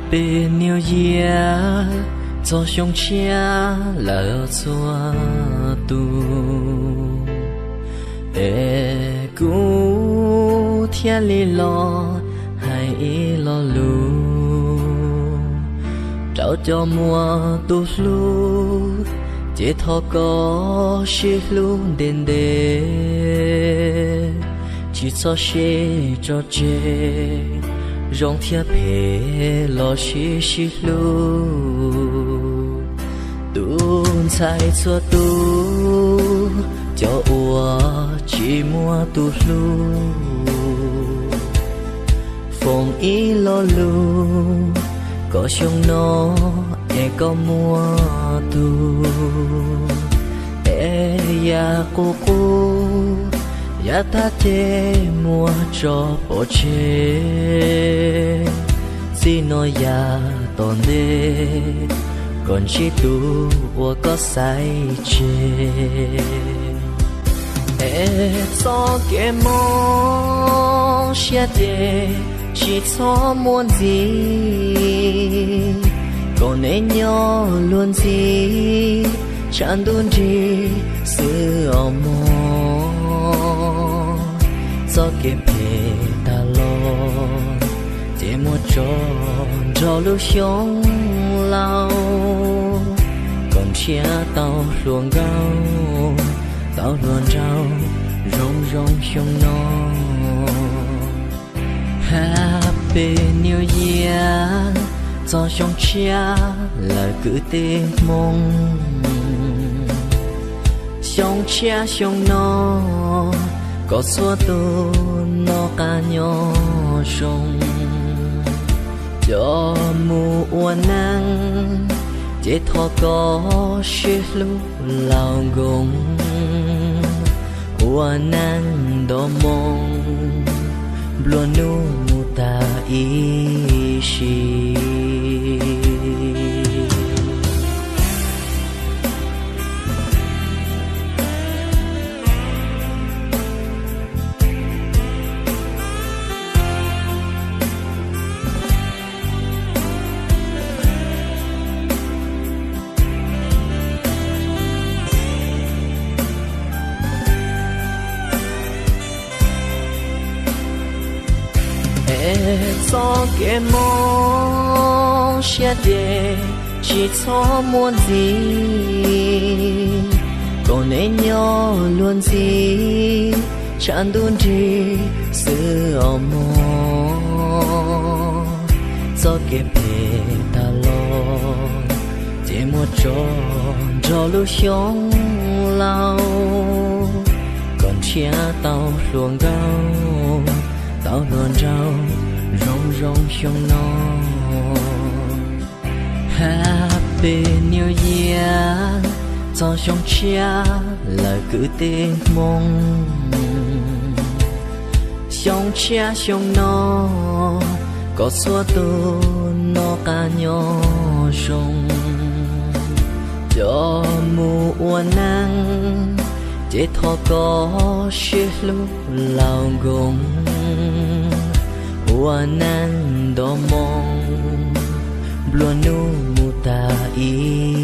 Happy New Year, txog xyoo tshiab lawm txhua tus. Es kuv thiaj li los hais ib lo lus rau cov muaj tus hlub, ces thov koj sib hlub ntev ntev, tsis txhob sib tso tseg, zoo thiab phem los sib sib hlub. Tus ntxhais txhua tus, cov uas tsis muaj tus hlub, foom ib lo lus kom xyoo no es koj muaj tus. Es yam qus qus, yav tag ces muab tso pov tseg, txij no yav tom ntej kom ntsib tus uas koj xaiv tseg. Es txoj kev mob siab ces tsis txhob muaj ntxiv, kom neb nyob luag ntxiv tshav ntuj nrig xwb os mog. Txoj kev phem tag los ces muab tso nrog lub xyoo laus, kom nrhiav tau hluas nkauj, tau hluas nraug zoo zoo xyoo no. Happy New Year, txog xyoo tshiab lawm kwv tij Hmoob. Xyoo tshiab xyoo no, kom txhua tus noj qab nyob zoo. Cov mus ua neej, ces thov koj sib hlub laus nkoos, ua neej nto moo, nplua nuj mus tas ib sim. Es txoj kev mob siab ces tsis txhob muaj ntxiv, kom neb nyob luag ntxiv tshav ntuj nrig xwb os mog. Txoj kev phem tag los ces muab tso nrog lub xyoo laus, kom nrhiav tau hluas nkauj, tau hluas nraug zoo zoo xyoo no. Happy New Year, txog xyoo tshiab lawm kwv tij Hmoob. Xyoo tshiab xyoo no, kom txhua tus noj qab nyob zoo. Cov mus ua neej, ces thov koj sib hlub laus nkoos, ua neej nto moo, nplua nuj mus tas ib